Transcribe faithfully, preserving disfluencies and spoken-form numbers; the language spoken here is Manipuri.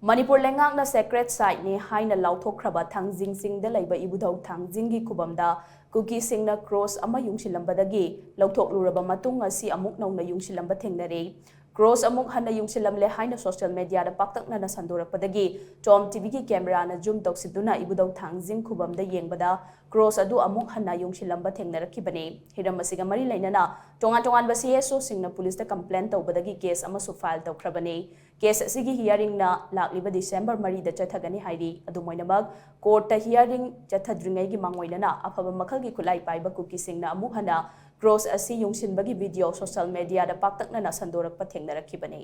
ꯃꯅꯤꯄꯨꯔ ꯂꯩꯉꯥꯛꯅ sacred siteꯅꯤ ꯍꯥꯏꯅ ꯂꯥꯎꯊꯣꯛꯈ꯭ꯔꯕ ꯊꯥꯡꯖꯤꯡ ꯆꯤꯡꯗ ꯂꯩꯕ ꯏꯕꯨꯙꯧ ꯊꯥꯡꯖꯤꯡꯒꯤ ꯈꯨꯕꯝꯗ ꯀꯨꯀꯤꯁꯤꯡꯅ ꯀ꯭ꯔꯣꯁ ꯑꯃ ꯌꯨꯡꯁꯤꯜꯂꯝꯕꯗꯒꯤ ꯂꯧꯊꯣꯛꯂꯨꯔꯕ ꯃꯇꯨꯡ ꯉꯁꯤ ꯑꯃꯨꯛ ꯅꯧꯅ ꯌꯨꯡꯁꯤꯜꯂꯝꯕ ꯊꯦꯡꯅꯔꯦ꯫ ꯀ꯭ꯔꯣꯁ ꯑꯃꯨꯛ ꯍꯟꯅ ꯌꯨꯡꯁꯤꯜꯂꯝꯂꯦ ꯍꯥꯏꯅ social mediaꯗ ꯄꯥꯛꯇꯛꯅꯅ ꯁꯟꯗꯣꯔꯛꯄꯗꯒꯤ ꯇꯣꯝ ꯇꯤꯚꯤꯒꯤ cameraꯅ zoom ꯇꯧꯁꯤꯟꯗꯨꯅ ꯏꯕꯨꯙꯧ ꯊꯥꯡꯖꯤꯡ ꯈꯨꯕꯝꯗ ꯌꯦꯡꯕꯗ ꯀ꯭ꯔꯣꯁ ꯑꯗꯨ ꯑꯃꯨꯛ ꯍꯟꯅ ꯌꯨꯡꯁꯤꯜꯂꯝꯕ ꯊꯦꯡꯅꯔꯛꯈꯤꯕꯅꯤ꯫ ꯍꯤꯔꯝ ꯑꯁꯤꯒ ꯃꯔꯤ ꯂꯩꯅꯅ ꯇꯣꯉꯥꯟ ꯇꯣꯉꯥꯟꯕ CSOꯁꯤꯡꯅ ꯄꯨꯂꯤꯁꯇ complain ꯇꯧꯕꯗꯒꯤ case ꯑꯃꯁꯨ file ꯇꯧꯈ꯭ꯔꯕꯅꯤ꯫ Case ꯑꯁꯤꯒꯤ hearingꯅ ꯂꯥꯛꯂꯤꯕ December ꯃꯔꯤꯗ ꯆꯠꯊꯒꯅꯤ ꯍꯥꯏꯔꯤ꯫ ꯑꯗꯨꯝ ꯑꯣꯏꯅꯃꯛ, courtꯇ hearing ꯆꯠꯊꯗ꯭ꯔꯤꯉꯩꯒꯤ ꯃꯥꯡꯑꯣꯏꯅꯅ ꯑꯐꯕ ꯃꯈꯜꯒꯤ ꯈꯨꯠꯂꯥꯏ ꯄꯥꯏꯕ ꯀꯨꯀꯤꯁꯤꯡꯅ ꯑꯃꯨꯛ ꯍꯟꯅ ꯀ꯭ꯔꯣꯁ ꯑꯁꯤ ꯌꯨꯡꯁꯤꯟꯕꯒꯤ video social mediaꯗ ꯄꯥꯛꯇꯛꯅꯅ ꯁꯟꯗꯣꯔꯛꯄ ꯊꯦꯡꯅꯔꯛꯈꯤꯕꯅꯤ꯫